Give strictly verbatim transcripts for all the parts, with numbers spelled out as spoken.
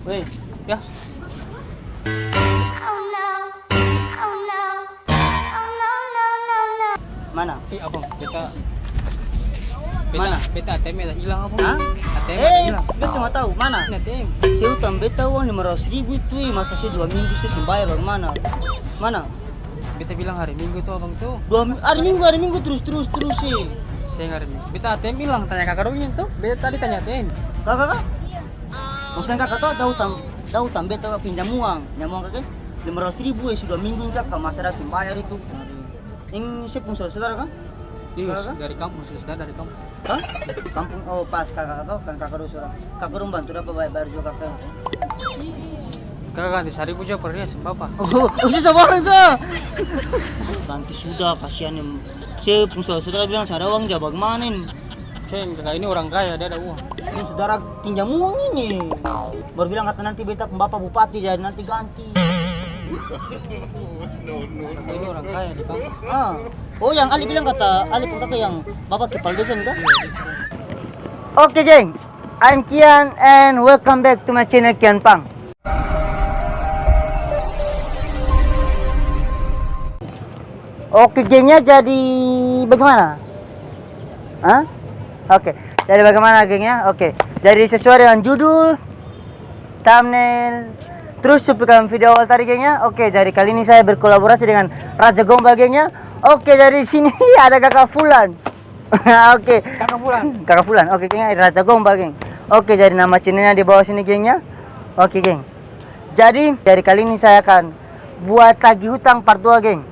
Weh. Ya. Mana? Eh, abang, beta, beta, mana? Beta A T M beta hilang, abang. Hah? A T M beta hilang. Eh, beta cuma tahu. Mana? Ini A T M. Se utang beta uang lima ratus ribu itu, eh, masa se dua minggu se seng bayar, bagaimana? Mana? Beta bilang hari Minggu tu, abang tu. Dua mi-, hari Minggu, hari Minggu terus, terus, terus, eh. Seng hari Minggu. Beta A T M hilang, tanya kaka dong ini tu. Beta tadi tanya A T M. Kaka, kaka? Maksudnya kaka tu ada utang, ada utang beta pinjam uang. Pinjam uang kaka, lima ratus ribu, eh, sudah minggu ini kaka, masa ada seng bayar itu. Ini se pung saudara-saudara kan? Iya, kaka, dari kampung, saudara dari kampung. Hah? Kampung, oh, pas kaka, kaka, kan kaka dong saudara. Kaka dong bantu dapa bayar, bayar jua kaka. Kaka ganti saribu jua par dia, seng papa. Oh, oh, susah banget, sa. Ganti sudah, kasihan, em. Se pung saudara-saudara bilang, "Seng ada uang, ja, bagimana ini?" Seng, kaka ini orang kaya, dia ada uang. Ini saudara pinjam uang ini. Baru bilang kata nanti beta pung bapa bupati, jadi nanti ganti. Ini orang kaya di kampung. Ah. Oh, yang Ali bilang kata Ali pung kaka yang bapa kepala desa ini kah? Oke, geng. I'm Kian and welcome back to my channel Kian Pang. Oke, geng ya, jadi bagaimana? Hah? Oke, jadi bagaimana, geng ya? Oke, jadi sesuai dengan judul, thumbnail, terus cuplikan video awal tadi, geng ya. Oke, jadi kali ini saya berkolaborasi dengan Raja Gombal, geng ya. Oke, jadi sini ada Kaka Fulan. Oke. Kaka Fulan. Kaka Fulan. Oke, geng, ada Raja Gombal, geng. Oke, jadi nama channelnya di bawah sini, geng ya. Oke, geng. Jadi, jadi kali ini saya akan buat tagih hutang part dua, geng.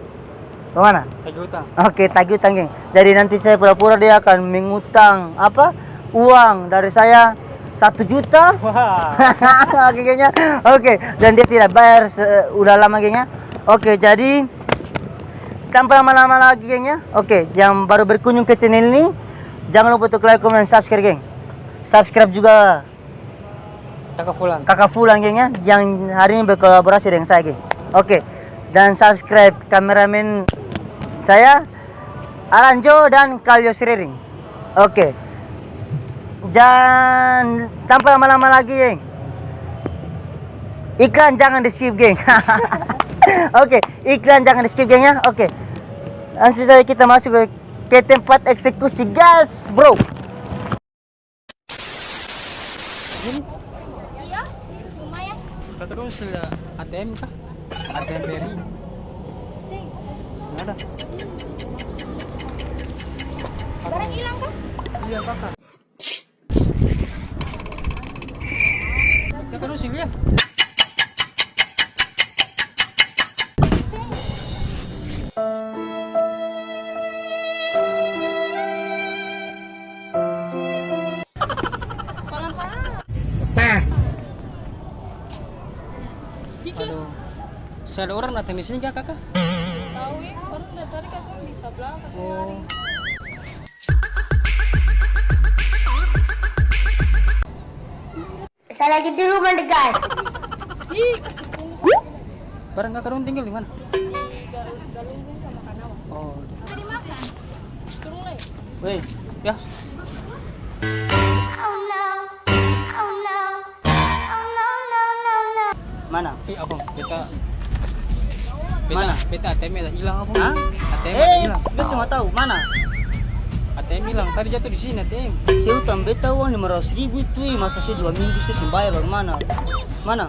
Bagaimana? Tagih hutang. Oke, tagih hutang, geng. Jadi nanti saya pura-pura dia akan mengutang, apa, uang dari saya satu juta. Wah. Oke, geng ya. Oke, dan dia tidak bayar se-, udah lama, geng ya. Oke, jadi tanpa lama-lama lagi, geng ya. Oke, yang baru berkunjung ke channel ini, jangan lupa untuk like, comment, dan subscribe, geng. Subscribe juga Kaka Fulan. Kaka Fulan, geng, ya, yang hari ini berkolaborasi dengan saya, geng. Oke, dan subscribe kameramen saya, Alanjo dan Kalio Srering. Oke. Dan tanpa lama-lama lagi, geng. Iklan jangan di-skip, geng. Oke, iklan jangan di-skip, geng, ya. Oke. Langsung saja kita masuk ke, ke tempat eksekusi gas, bro. Iya, lumayan. Kata dong sila A T M kah? A T M B R I. Seng. Seng ada. Barang hilang kah? Iya, kaka. Kaka dong sila. Palang-palang. Tah. Aduh. Seng ada orang datang di sini ka, kaka? Tau, ya. Orang dari tadi katong di sablah, katong lari. Saya lagi di rumah deh, guys. Ih, kasih tunggu. Barang kaka dong tinggal di mana? Di Gal-, Galunggung sama Kanawa. Oh. Bisa dimakan. Turun lagi. Weh. Ya. Mana? Eh, abang, beta, beta, mana? Beta A T M beta hilang, abang. Hah? A T M beta hilang. Eh, beta cuma tahu. Mana? A T M hilang, tadi jatuh di sini A T M. Se utang beta uang lima ratus ribu itu, eh, masa se dua minggu se seng bayar, baru mana? Mana?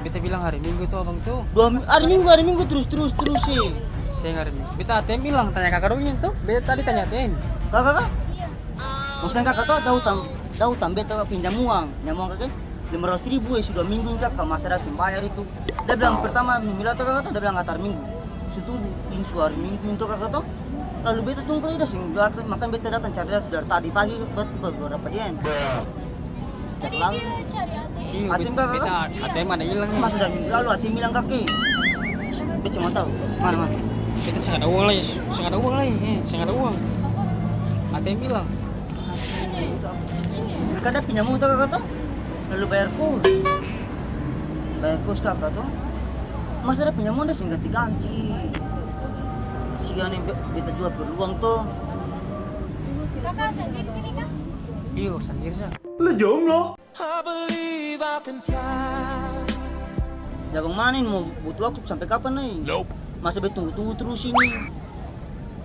Beta bilang hari Minggu tu, abang tu. Dua mi-, hari Minggu, hari Minggu terus, terus, terus, eh. Seng hari Minggu. Beta A T M hilang, tanya kaka dong ini tu. Beta tadi tanya A T M. Kaka, kaka? Maksudnya kaka tu ada utang, ada utang beta pinjam uang. Pinjam uang kaka lima ratus ribu, eh, sudah minggu ini kaka masih ada seng bayar itu. Dia bilang pertama minggu lalu kaka tu, dia bilang antar minggu. Su tunggu, ini su hari Minggu ini to kaka to. Lalu beta tunggu kali dia seng datang, makanya beta datang cari dia su dari tadi pagi, bet-, bet-, berapa dia ini. Tadi dia cari A T M. Iya, A T M bet-, kaka, beta kaka? A T M ada hilang ni. Masa dari minggu lalu A T M hilang kaka. Beta cuma tahu. Mana, mana? Beta seng ada uang lai, seng ada uang lai, eh, seng ada uang. A T M hilang. Ini, ini. Kan dia pinjam uang to kaka to? Lalu bayar kos. Bayar kos kaka to. Masa dia pinjam uang dia seng ganti-ganti. Sian ni be-, beta jua perlu uang to. Kaka sandiri sini kah? Iyo, sandiri sa. Lu jomblo? Ya, bagaimana ini, mo butuh waktu sampe kapan lai? Masa beta tunggu-tunggu trus ini?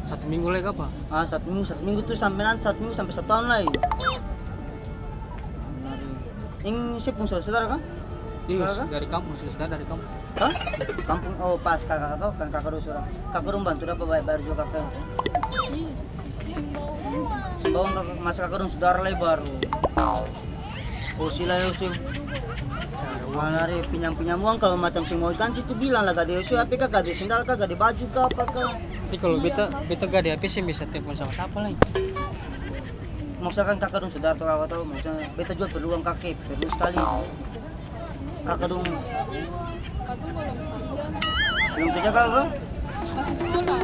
Satu minggu lai kapa? Ah, satu minggu, satu minggu trus sampe nanti, satu minggu sampe satu taon lai. Ini se pung saudara-saudara ka? Iya, dari kampung, saudara dari kampung. Hah? Kampung, oh, pas kaka katong, kan kaka dong saudara. Kaka dong bantu dapa bayar, bayar jua kaka. Seng bawa uang. Seng bawa uang kaka, masa kaka dong saudara lai baru. Osi lai, osi. Mana re, pinjam-pinjam uang, kalo macam seng mau ganti tu bilang lah, gade osi H P ka, gade sendal ka, gade baju ka, apa ka. Tapi kalo beta, beta gade H P seng bisa telepon sapa-sapa lai. Maksudnya kan kaka dong saudara to, kaka to, maksudnya beta jua perlu uang kaka, perlu skali. Kaka dong. Katong balong karja. Balong karja kaka? Masih skolah.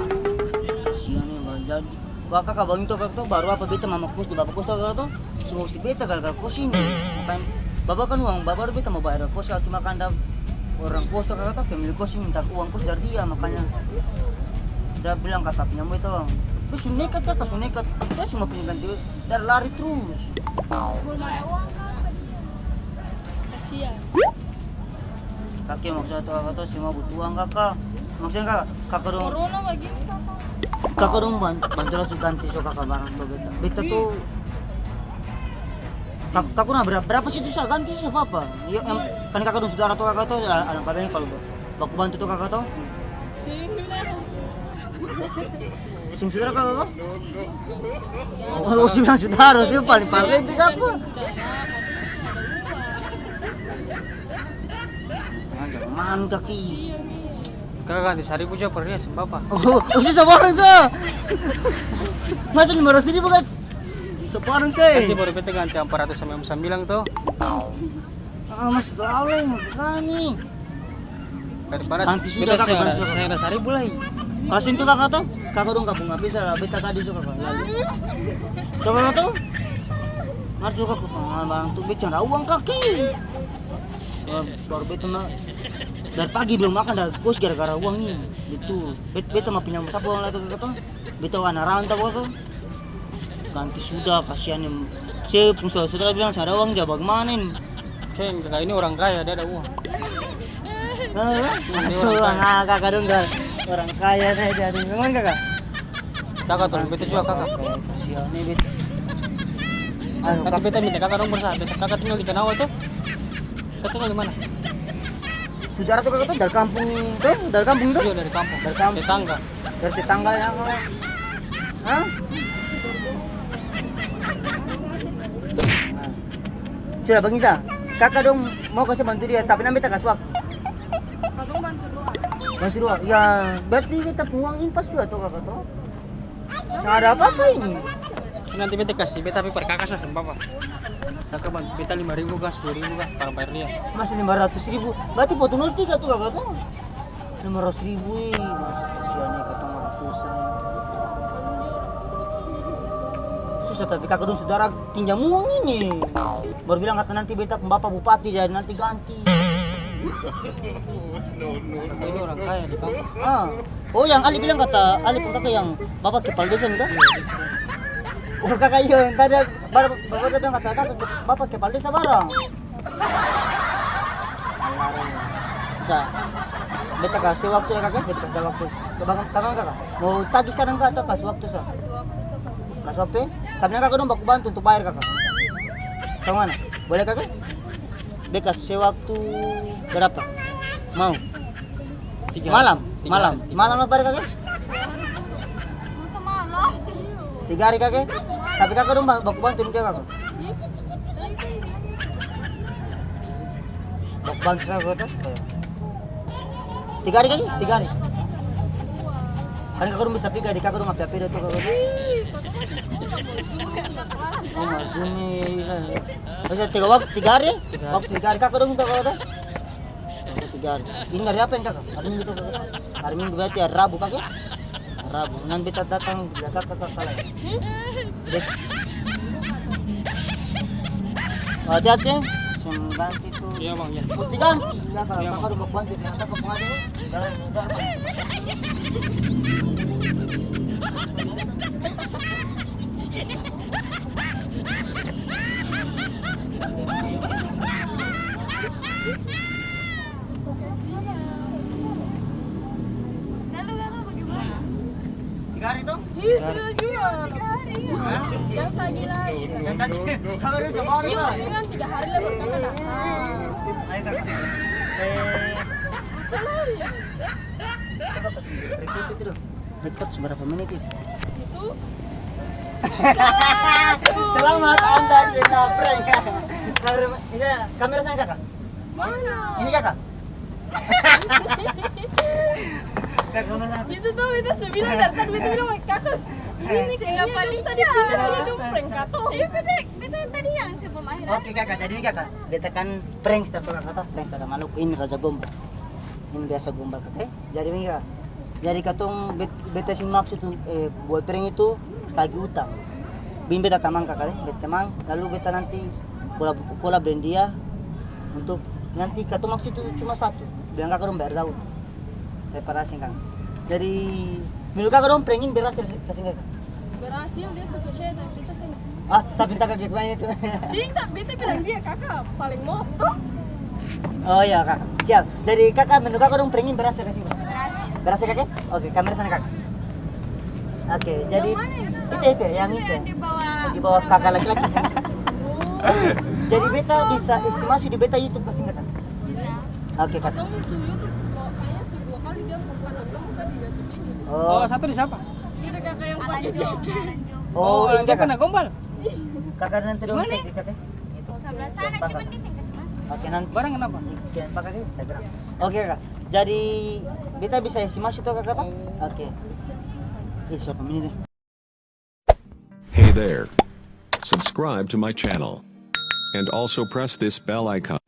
Kasian e, bang. Jadi, wah, kaka bagitu kaka to, baru apa beta mama kos di bapa kos to kaka to, sumur si beta gara-gara kos ini. Makanya, bapa kan uang bapa beta mo bayar kos, ya, cuma kan ada orang kos to kaka to, pemilik kos ini minta uang kos dari dia, makanya dia bilang kata pinjam beta uang. Beta su nekat kaka, su nekat. Beta su mo pinjam ganti, dia lari trus. Kasian. Kaka, maksudnya tu kaka tu seng mau butuh uang kaka. Maksudnya kaka, kaka dong. Corona bagini kaka. Kaka dong ban-, bantu lah su ganti so kaka barang so beta. Beta tu kak-, kaka na berapa, berapa sih tu sa ganti sih apa? Iya, yang kan kaka dong saudara tu kaka tu, a-, ada apa kalo baku bantu tu kaka tu? Sini lah. Seng saudara kaka ka? Oh, seng bilang saudara, seng paling, paling penting apa? Ah, jangan kaki. Kaka ganti saribu jua par dia, seng papa. Oh, oh, seng sabarang sa. Masa lima ratus ribu kan? Sabarang sa. Nanti baru beta ganti ampat ratus sambilan sambilan to. Ah, mas, terlalu, makanya. Daripada nanti sudah beta kaka seng ada, seng ada saribu lai. Kasih itu kaka to, kaka dong kapung api sa, beta tadi suka kaka. Lalu. Coba kaka to, mas suka kaka, ah, bang, tu beta seng ada uang kaki. Baru, baru beta na, dari pagi belum makan, dari kos gara-gara uang ini. Itu, bet-, beta mau pinjam sapa uang lagi kaka to? Beta warna rantau kaka. Ganti sudah, kasian ni. Se pung saudara-saudara bilang, "Seng ada uang ja, bagimana ini?" Seng, kaka ini orang kaya, dia ada uang. Hah? Dia orang kaya. Ah, kaka dong ka orang kaya saja. Memang kaka? Kaka tolong beta jua, kaka. Kasian ni, bet. Anu, nanti kak- beta minta kaka nomor sa. Beta, kaka tinggal di Kanawa tu. Kaka tinggal di mana? Saudara tu kaka tu dari kampung tu, dari kampung tu? Iya, dari kampung. Dari kampung. Tetangga. Dari tetangga yang, hah? Nah. Sudah, bagini sa. Kaka dong mau kasi bantu dia, tapi nanti beta kas waktu. Katong bantu dua. Bantu dua. Ya, berarti beta pung uang impas jua to, kaka to? Seng ada apa-apa ini. Nanti beta kasi, beta pi par kaka sa, seng papa. Kaka bantu beta lima ribu ka, sepuluh ribu ka, par bayar dia. Masih lima ratus ribu. Berarti potong nol tiga tu, kaka tu. Lima ratus ribu, ih. Maksud kasihan ni, katong orang susah. Susah, tapi kaka dong saudara pinjam uang ini. Baru bilang kata nanti beta pung bapa bupati, jadi nanti ganti. Ini orang kaya di kampung. Ah. Oh, yang Ali bilang kata, Ali pung kaka yang bapa kepala desa ni to? Oh, kaka iyo, yang tadi bapa, bapa bilang kata, kata bapa kepala desa barang. Sa, beta kasi waktu ya, kaka, beta kasi waktu. Coba, kaka, kaka, mau tagih skarang ka, atau kasi waktu sa? Kasi waktu, ya? Tapi nanti kaka dong baku bantu untuk bayar, kaka. Ka mana? Boleh, kaka? Beta kasi waktu berapa? Mau? Tiga hari. Malam? Tiga hari, tiga hari. Malam apa hari, kaka? Masa malam? Tiga hari, kaka? Tapi kaka dong ba-, baku bantu dia, kaka? Baku bantu sa, kaka. Tiga hari, kaka? Tiga hari. Kan kaka dong bisa pi di kaka dong api-api dah tu, kaka. Oh, maksudnya, iya. Maksudnya tiga waktu, tiga hari? Tiga hari. Waktu tiga hari, kaka dong minta kaka tu? Waktu tiga hari. Ini hari apa ini, kaka? Hari Minggu tu, kaka? Hari Minggu berarti hari Rabu, kaka? Hari Rabu. Nanti beta datang, ya, kaka, kaka, kaka. Bet-, hati-hati, ya. Seng ganti tu. Iya, Bang, iya. Putih ganti. Ya, kaka, iya, kaka, Bang. Udah mau ganti, ya, kaka, mau aja, ya. Dalam, dalam. Ih, sudah jual. Hah? Yang tadi lagi. Yang tadi, kalau udah sama orang, iya, Kak. Maksudnya kan tiga hari lah baru Kakak datang. Ayo, Kak. Eh. Apa lagi? Coba, Kak, request itu dong. Record seberapa menit itu? Itu. Selamat, Anda kena prank. Kamera, bisa kamera sana, Kakak? Mana? Ini, Kakak. Kakak mana? Itu tuh, beta su bilang dari tadi, beta bilang, "Kakak, ini kayaknya dong tadi bilang dong prank katong." Iya, beta, beta tadi yang sebelum akhir. Oke, Kakak, jadi ini, Kakak, beta kan prankster, Kakak, prankster maluk. Ini Raja Gombal. Ini biasa gombal, Kakak, e. Jadi, ini, Kakak. Jadi katong bet-, beta seng maksud un-, eh, buat prank itu tagi utang. Biking beta tamang kaka e, beta tamang, lalu beta nanti kolab, kolab deng dia untuk nanti katong maksud itu cuma satu, bilang kaka dong bayar daun. Reparasi kang. Jadi menurut kaka dong prank ini berhasil, kasih kaka? Berhasil, dia su percaya, tapi beta seng. Ah, tapi tak kaget banyak itu. Seng, tapi beta bilang dia, "Kaka paling moto." Oh iya, Kaka. Siap. Jadi, Kaka, menurut Kaka dong prank ini berhasil ka sini? Berhasil. Berhasil, Kaka? Oke, kamera sana, Kaka. Oke, jadi yang mana itu? Itu, itu, yang itu. Yang di bawah. Di bawah kakak laki-laki. Oh. Jadi, beta bisa isi masuk di beta YouTube, pasti nggak tahu. Bisa. Oke, Kaka. Atau muncul YouTube, kayaknya su dua kali dia buka, tapi bukan di YouTube ini. Oh. Oh, satu di siapa? Itu kakak yang pakai jaket. Oh, ini dia kakak. Pernah gombal? Kakak nanti dong cek di kakak. Sebelah sana, cuman dia seng kasih masuk. Oke, nanti. Barang kenapa? Jangan pakai Instagram. Oke, Kak. Jadi, beta bisa isi masuk to, Kakak, to? Oke. Ih, siapa ini deh? Hey there. Subscribe to my channel. And also press this bell icon.